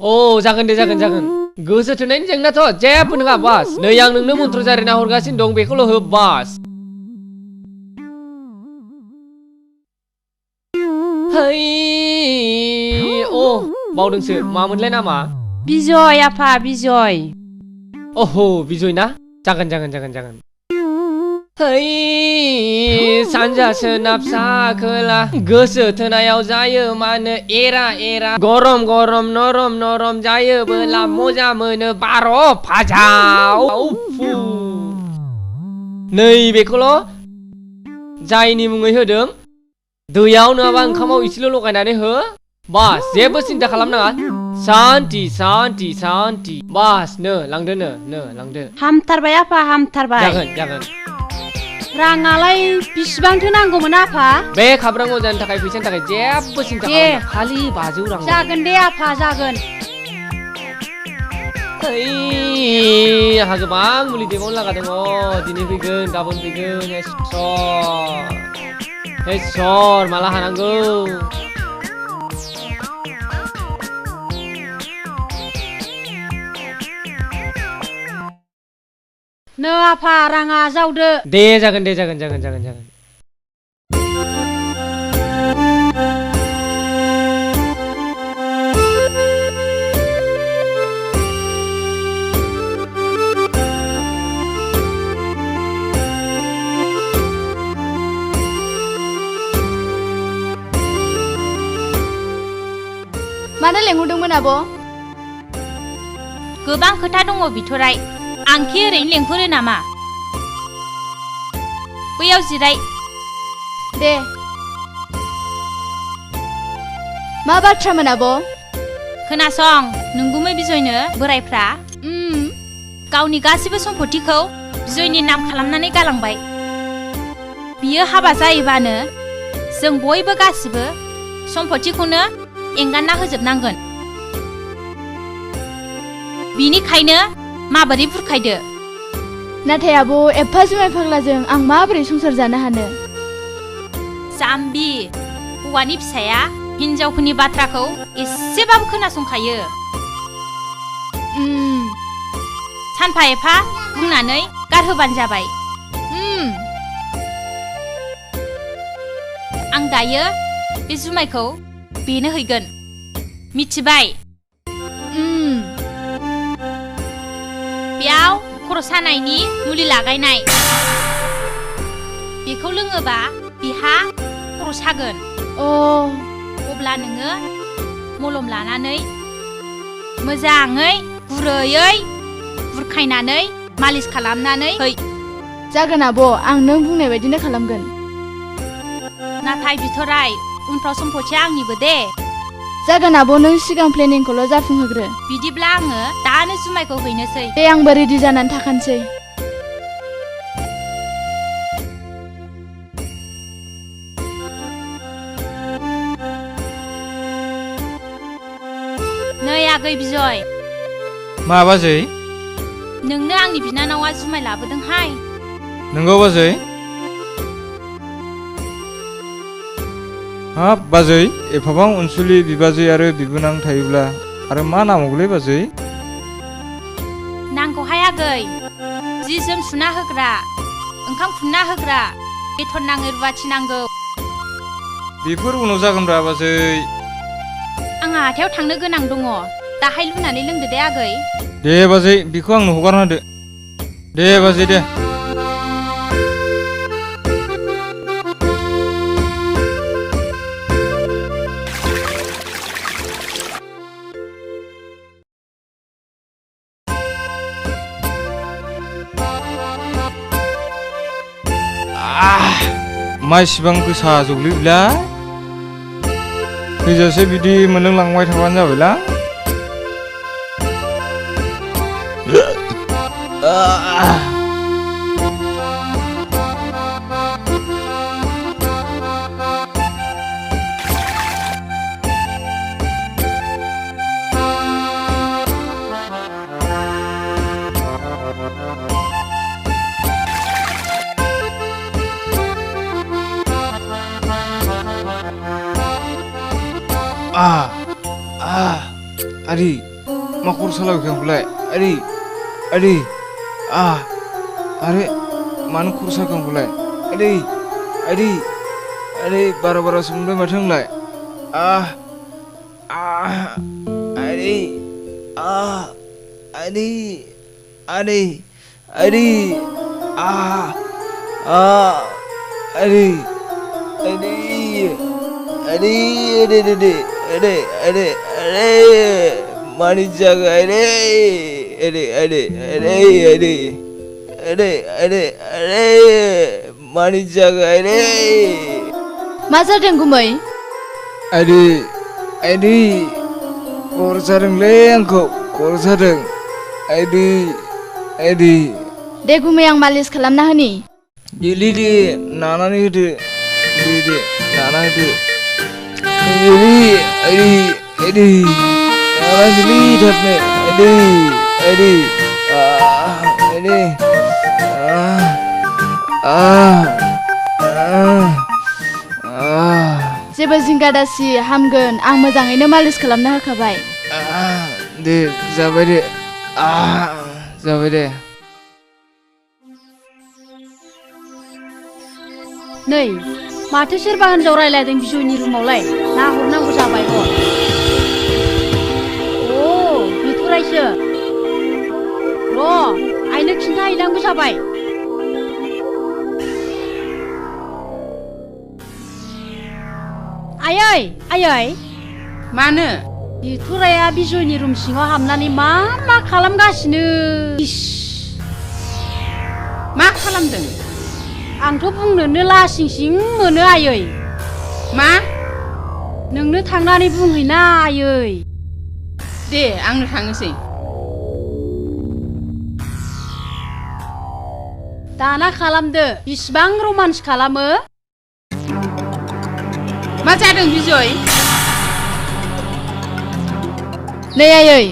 जागोन दे जागोन गोसो थोनायनि जेंनाथ' जेबो नङा बास नै आं नोंनो मन्त्र जारिना हरगासिनो दं बेखौल' हो बास है बावदोंसो मामोनलाय नामा बिजय आफा बिजय बिजय ना जागोन है सानजा सोनाब साहा खोला गोसो थोनायाव जायो मानो एरा गरम नरम जायोबोला मोजां मोनो बार' फाजाव नै बेखौल' जायनि मुङै होदों दैयाव नङाबा ओंखामाव इसेल' लगायनानै हो बास जेबो सिन्था खालामनाङा सान्ति बास नो लांदो लांदो हामथारबाय आफा हामथारबाय जागोन राङालाय बिसिबांथो नांगौमोन आफा बे खाब्रां अजानि थाखाय फैसानि थाखाय जेबो सिन्था खालामनाङा खालि 500 रां जागोन दे आफा जागोन आंहा गोबां मुलि देबावनो लागा दङ दिनै फैगोन गाबोन फैगोन सर माला हानांगौ नो आफा राङा जावदो दे जागोन मानो लेंहरदोंमोन आब' गोबां खोथा दङ बिथराय आंखि ओरैनो लेंहरो नामा बैयाव जिराय दे मा बाथ्रामोन आब' खोनासं नोंगुमै बिजयनो बोरायफ्रा गावनि गासिबो सम्पथिखौ बिजयनि नाम खालामनानै गालांबाय बियो हाबा जायोबानो जों बयबो गासिबो सम्पथिखौनो एंगारना होजोबनांगोन बिनिखायनो माबोरै बुरखायदो नाथाय आब' एफा जुमाय फाग्लाजों आं माबोरै संसार जानो हानो जाम्बि हौवानि फिसाया हिनजावफोरनि बाथ्राखौ एसेबाबो खोनासंखायो सानफा एफा बुंनानै गारहोबानो जाबाय आं दायो बे जुमायखौ बेनो हैगोन मिथिबाय बेयाव खर' सानायनि मुलि लागायनाय बेखौ लोङोबा बिहा खर' सागोन अब्ला नोङो मलम लानानै मोजाङै गुरैयै बुरखायनानै मालिस खालामनानै है जागोन आब' आं नों बुंनाय बायदिनो खालामगोन नाथाय बिथराय उनफ्राव सम्पथिया आंनिबो दे जागोन आब' नों सिगां प्लेनिंखौल' जाफुंहोग्रो बिदिब्ला आङो दानो जुमायखौ हैनोसै दे आंबो रेडि जानानै थाखानोसै नै आगै बिजय मा बाजै नोंनो आंनि बिनानावा जुमाय लाबोदोंहाय नंगौ बाजै हाब बाजै एफाबां अनसुलि बिबाजै आरो बिबोनां थायोब्ला आरो मा नांबावगौलै बाजै नांगौहाय आगै जि जोम सुना होग्रा ओंखाम खुरना होग्रा बेथन नाङै रुवाथि नांगौ बेफोर उनाव जागोनब्रा बाजै आंहा हाथायाव थांनो गोनां दङ दाहाय लुनानै लोंदो दे आगै दे बाजै बेखौ आंनो हगारना होदो दे बाजै दे मा इसिबां गोसा जौलै थैजासे बिदि मोनलोंलांबाय थाबानो जाबायला आरि मा खर' सालायबाय आंखौलाय आदै आरे मानो खर' साखो आंखौलाय आदै बारा सोंबाय माथो आंलाय मानि जागाय मानि जागाय मा जादों गुमै आदै खर' सादोंलै आंखौ खर' सादों आदै दे गुमै आं मालिस खालामना होनि दे नानानै होदो दे नाना होदो नानासैलै थाबनो जेबो जिंगा दासि हामगोन आं मोजाङैनो मालिस खालामना होखाबाय दे जाबाय दे नै माथो सोरबा हिनजाव रायलायदों बिजयनि रुमावलाय नाहरनांगौ जाबाय र' बिथरायसो र' आइनो खिन्थाहैनांगौ जाबाय आयै मानो बिथराया बिजयनि रुम सिङाव हाबनानै मा खालामगासिनो मा खालामदों आंथ' बुंनोनो लासिंसिं मोनो आयै मा नोंनो थांनानै बुंहैना आयै दे आंनो थांनोसै दाना खालामदो बिसिबां रमान्स खालामो मा जादों बिजय नै आयै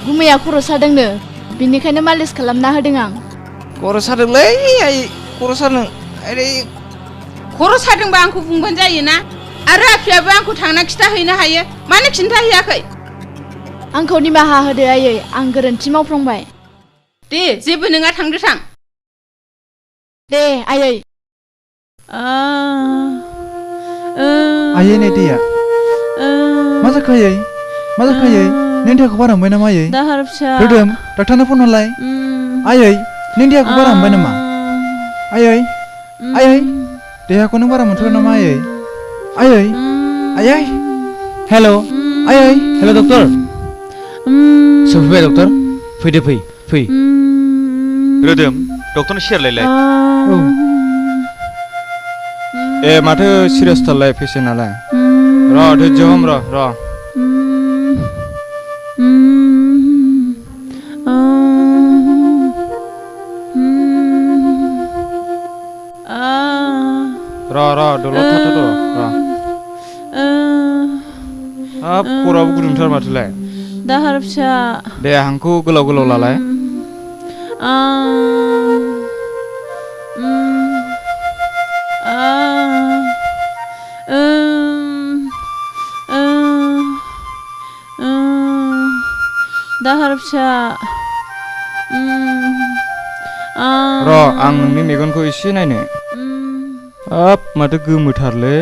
गुमैया खर' सादोंनो बिनिखायनो मालिस खालामना होदों आं खर' सादोंलै आयै खर' सादों खर' सादोंबा आंखौ बुंबानो जायोना आरो आफियाबो आंखौ थांना खिन्थाहैनो हायो मानो खिन्थाहैयाखै आंखौ निमाहा होदो आयै आं गोरोन्थि मावफ्लांबाय दे जेबो नङा थांदो थां दे आयै आयै नै दैया मा जाखो आयै नों देहाखौ बारा हमबाय नामा आयै दाहार फिसा रोदोम डाक्टारनो फन हरलाय आयै नों देहाखौ बारा हमबाय नामा आयै देहाखौ नों बारा मोनथारबाय नामा आयै हेल' डक्टर सफैबाय डक्टर फैदो फै रोदोम डक्टरनो सेरलायलाय ए माथो सिरियास थारलाय पेसेन्टआलाय र' धैर्य हम र' दलद थाथ' हाब खर'आबो गुदुंथार माथोलाय दाहार फिसा दे हांखौ गोलाव लालाय दाहार फिसा र' आं नोंनि मेगनखौ एसे नायनो हाब माथो गोमोथारलै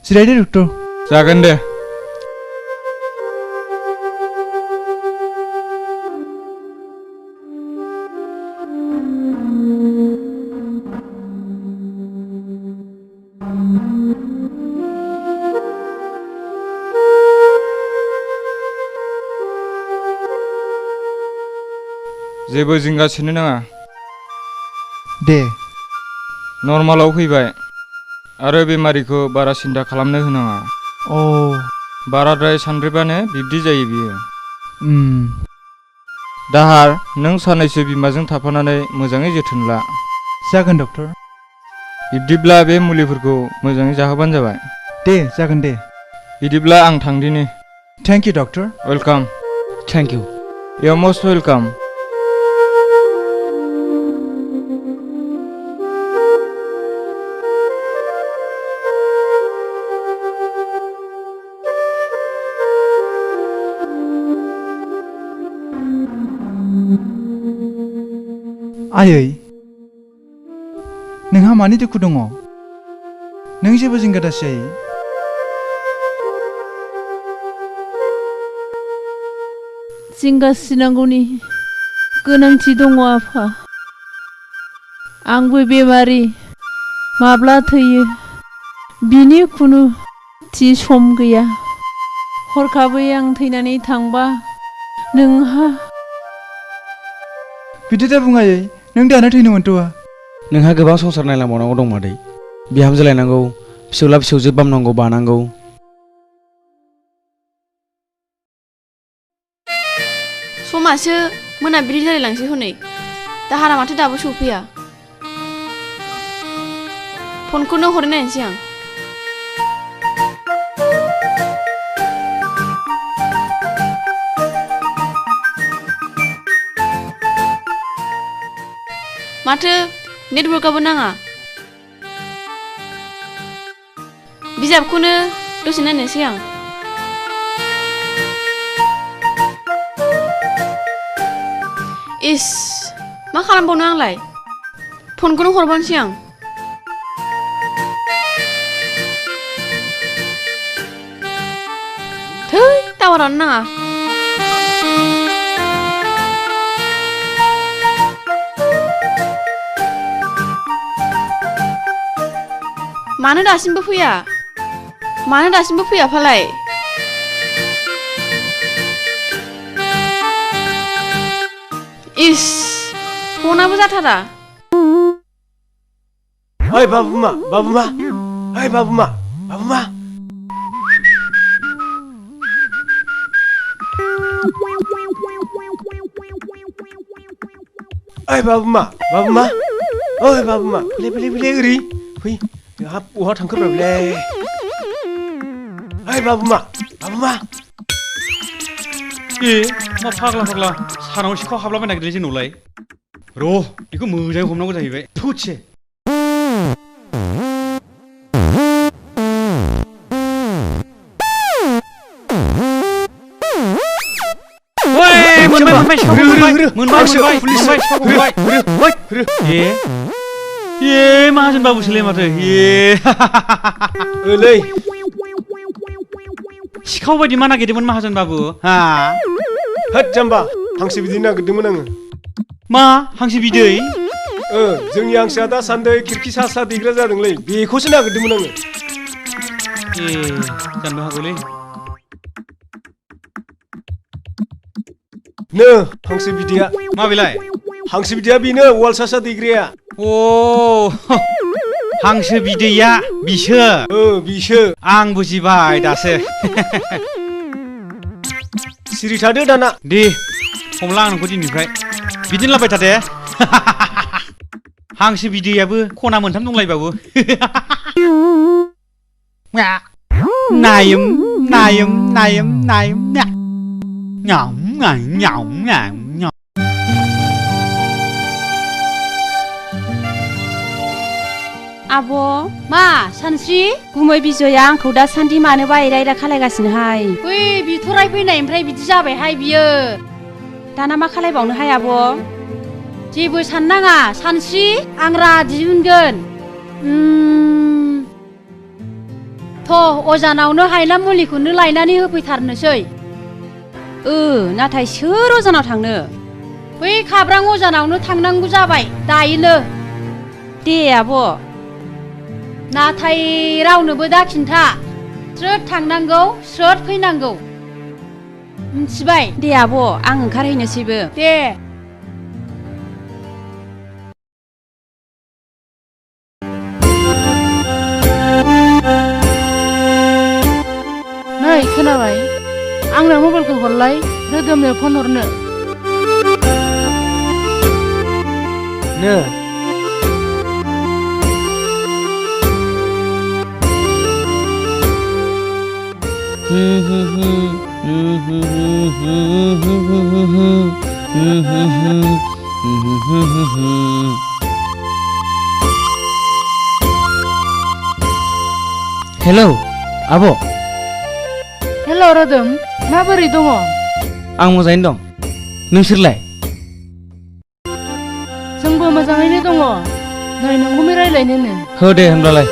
जिरायदो डक्टर जागोन दे जेबो जिंगासिनो नाङा दे नर्मालाव फैबाय आरो बेमारिखौ बारा सिन्था खालामनो होनाङा बाराद्राय सानब्रेबानो बिब्दि जायो बियो दाहार नों साननैसो बिमाजों थाफानानै मोजाङै जोथोन ला जागोन डक्टर बिब्दिब्ला बे मुलिफोरखौ मोजाङै जाहोबानो जाबाय दे जागोन दे बिदिब्ला आं थांदिनि thank you doctor welcome thank you you are most welcome आयै नोंहा मानि दुखु दङ नों जेबो जिंगा दासि आयै जिंगा सिनांगौनि गोनांथि दङ आफा आंबो बेमारि माब्ला थैयो बिनि खुनु थि सम गैया हरखाबै आं थैनानै थांबा नोंहा बिदि दा बुं आयै नों दानो थैनो मोनथ'आ नोंहा गोबां संसार नायलांबावनांगौ दं मादै बिहामजो लायनांगौ फिसौला फिसौजो बामनांगौ बानांगौ समासो मोनाबिलि जालायलांसै हनै दाहारा माथो दाबो सफैया फनखौनो हरनो नायनोसै आं माथो नेटवर्कआबो नाङा बिजाबखौनो दसे नायनोसै आं इस मा खालामबावनो आंलाय फनखौनो हरबावनोसै आं थै टावारानो नाङा मानो दासिमबो फैया फालाय इस फनाबो जाथारा ओइ बाबुमा बाबुमा ओइ बाबुमा बाबुमा ओइ बाबुमा बाबुमा ओइ बाबुमा फैलाय ओरै फै हाब बहा थांखोब्रालै ओइ बाबुमा बाबुमा मा फाग्ला सानाव सिखाव हाबलाबाय नागिरदों जोंनावलाय र' बेखौ मोजाङै हमनांगौ जाहैबाय थुदसे माहाजोन बाबुसोलै माथो ओलै सिखाव बायदि मा नागिरदोंमोन माहाजोन बाबु हा होद जाम्बा हांसो बिदै नागिरदोंमोन आङो मा हांसो बिदै जोंनि हांसोआ दासान्दै खिरखि सा सा दैग्रा जादोंलै बेखौसो नागिरदोंमोन आङो जानोबो हागौलै नो हांसो बिदैया माबेलाय हांसो बिदैया बेनो वाल सा सा दैग्राया हांसो बिदैया बिसो बिसो आं बुजिबाय दासो सिरि थादो दाना दे हमला आं नोंखौ दिनैनिफ्राय बिदिनो लाबाय थादे हांसो बिदैयाबो खना मोनथाम दंलायबावो नायम आब' मा सानस्रि गुमै बिजया आंखौ दासान्दि मानोबा एरायरा खालायगासिनोहाय बै बिथराय फैनायनिफ्राय बिदि जाबायहाय बियो दाना मा खालायबावनोहाय आब' जेबो साननाङा सानस्रि आं दिहुनगोन अजानावनो हायना मुलिखौनो लायनानै होफैथारनोसै नाथाय सोर अजानाव थांनो बै खाब्रां अजानावनो थांनांगौ जाबाय दायोनो दे आब' नाथाय रावनोबो दा खिन्था स्रोद थांनांगौ स्रोद फैनांगौ मिथिबाय दे आब' आं ओंखारहैनोसैबो दे नै खोनाबाय आंनो मबाइलखौ हरलाय रोदोमनो फन हरनो नो हेलौ आब' हेल' रोदोम माबोरै दङ आं मोजाङैनो दं नोंसोरलाय जोंबो आंबो मोजाङैनो दङ नै नोंगुमै रायलायनोनो हो दे होनब्लालाय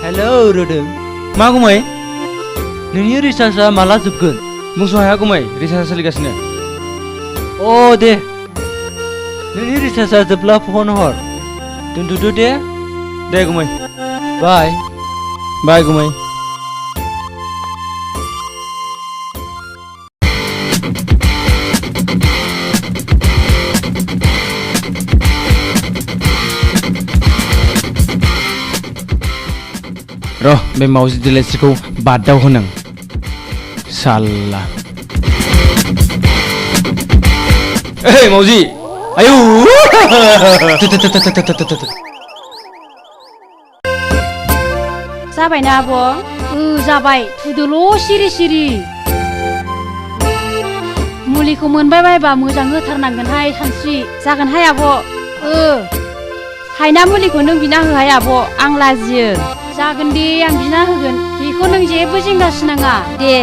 हेलौ रोदों मा गुमै नोंनि रिसार्जआ माला जोबगोन बुंस' हाया गुमै रिसार्ज सोलिगासिनो अ दे नोंनि रिसार्जआ जोबब्ला फन हर दोनथ'दो दे गुमै बाय बाय गुमै र' बे मावजि दिलायस्रिखौ बादाव होनां साल्ला ओइ मावजि आयौ जाबायना आब' जाबाय थुदोल' सिरि सिरि मुलिखौ मोनबाय बायबा मोजां होथारनांगोनहाय सानस्रि जागोनहाय आब' हायना मुलिखौ नों बिना होहाय आब' आं लाजियो जागोन दे आं बिना होगोन बेखौ नों जेबो जिंगा सिनाङा दे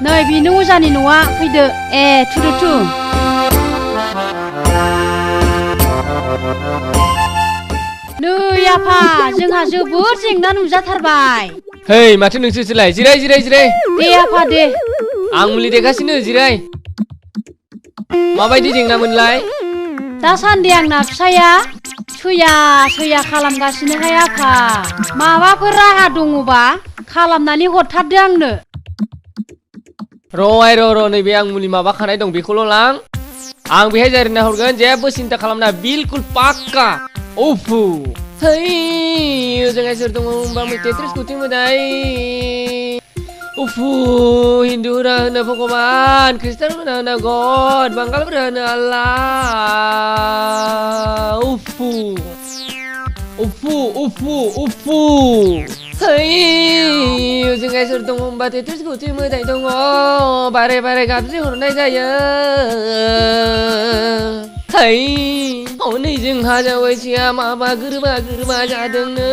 नै बेनो अजानि न'आ फैदो ए थुदो थु नै आफा जोंहा जोबोद जेंना नुजाथारबाय है माथो नोंसोरसोलाय जिराय जिराय जिराय दे आफा दे आं मुलि देगासिनो जिराय माबायदि जेंनामोनलाय दासान्दि आंना फिसाया सैया खालामगासिनोहाय आफा माबाफोर राहा दङबा खालामनानै हरथारदो आंनो र' नैबे आं मुलि माबाखानाय दं बेखौल' लां आं बेहाय जारिना हरगोन जेबो सिन्था खालामना बिलकुल पाक्का उफु है ओजोंहाय सोर दङ होमबा तेत्रिस कोटि मोदाय उफु हिन्दुफोरा होनो भगबान ख्रिस्टानफोरा होनो गड बांगालफोरा होनो आल्लाह उफु उफु उफु उफु है ओजोंहाय सोर दङ होमबा तेत्रिस कोटि मोदाय दङ बारे बारे गाबज्रि हरनाय जायो है हनै जोंहा जावैसोआ माबा गोरोबा जादोंनो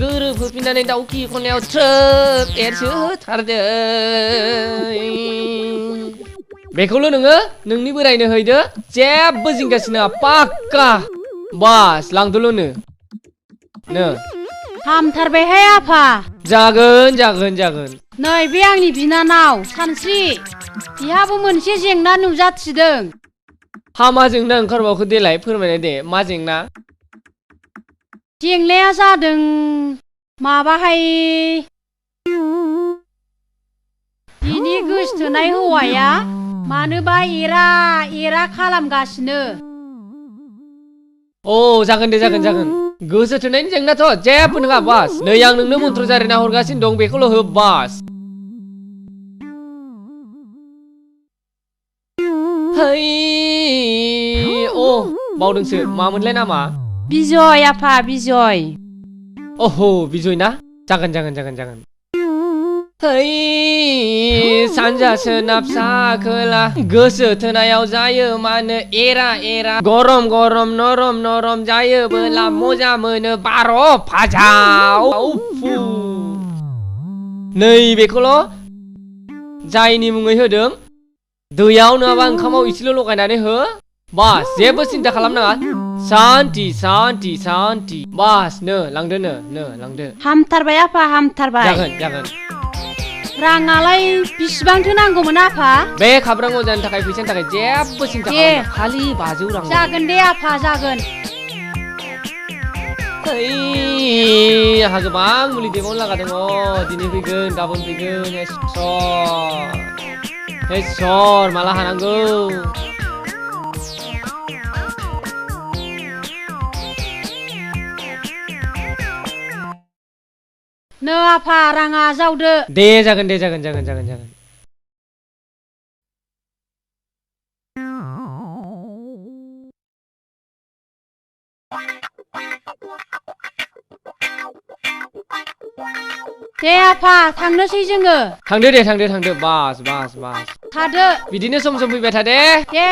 गोरोब होफिननानै दाउखि खनायाव थ्रोब एरसो होथारदों बेखौल' नोङो नोंनि बोरायनो हैदो जेबो जिंगासिनो पाक्का बास लांदोल'नो नो हामथारबायहाय आफा जागोन नै बे आंनि बिनानाव सानस्रि बिहाबो मोनसे जेंना नुजाथिदों मा जेंना ओंखारबावखो देलाय फोरमायनाय दे मा जेंना जेंनाया जादों माबाहाय बिनि गोसथोनाय हौवाया मानोबा एरा खालामगासिनो अ जागोन दे जागोन गोसो थोनायनि जेंनाथ' जेबो नङा बास नै आं नोंनो मन्त्र जारिना हरगासिनो दं बेखौल' हो बास है अ बावदोंसो मामोनलाय नामा बिजय आफा बिजय अह बिजय ना जागोन है सानजा सोनाब साहा खोला गोसो थोनायाव जायो मानो एरा गरम नरम जायोबोला मोजा मोनो 12 फाजाव नै बेखौल' जायनि मुङै होदों दैयाव नङाबा ओंखामाव इसेल' लगायनानै हो बास जेबो सिन्था खालामनाङा सान्ति बास नो लांदो लांदो हामथारबाय आफा हामथारबाय जागोन राङालाय बिसिबांथो नांगौमोन आफा बे खाब्रां अजानि थाखाय फैसानि थाखाय जेबो सिन्था खालामनाङा खालि 500 रां जागोन दे आफा जागोन आंहा गोबां मुलि देबावनो लागा दङ दिनै फैगोन गाबोन फैगोन सर माला हानांगौ नो आफा राङा जावदो दे जागोन दे आफा थांनोसै जोङो थांदो बास थादो बिदिनो सम फैबाय थादे दे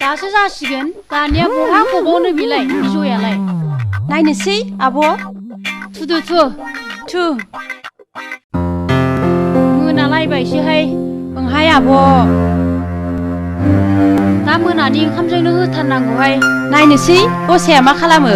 दासो जासिगोन दानिया बहा गबावनो बिलाय बिजयालाय नायनोसै आब' थुदो थु नायबायसोहाय ओंहाय आब' दा मोनानि ओंखामजोंनो होथारनांगौहाय नायनोसै बसाया मा खालामो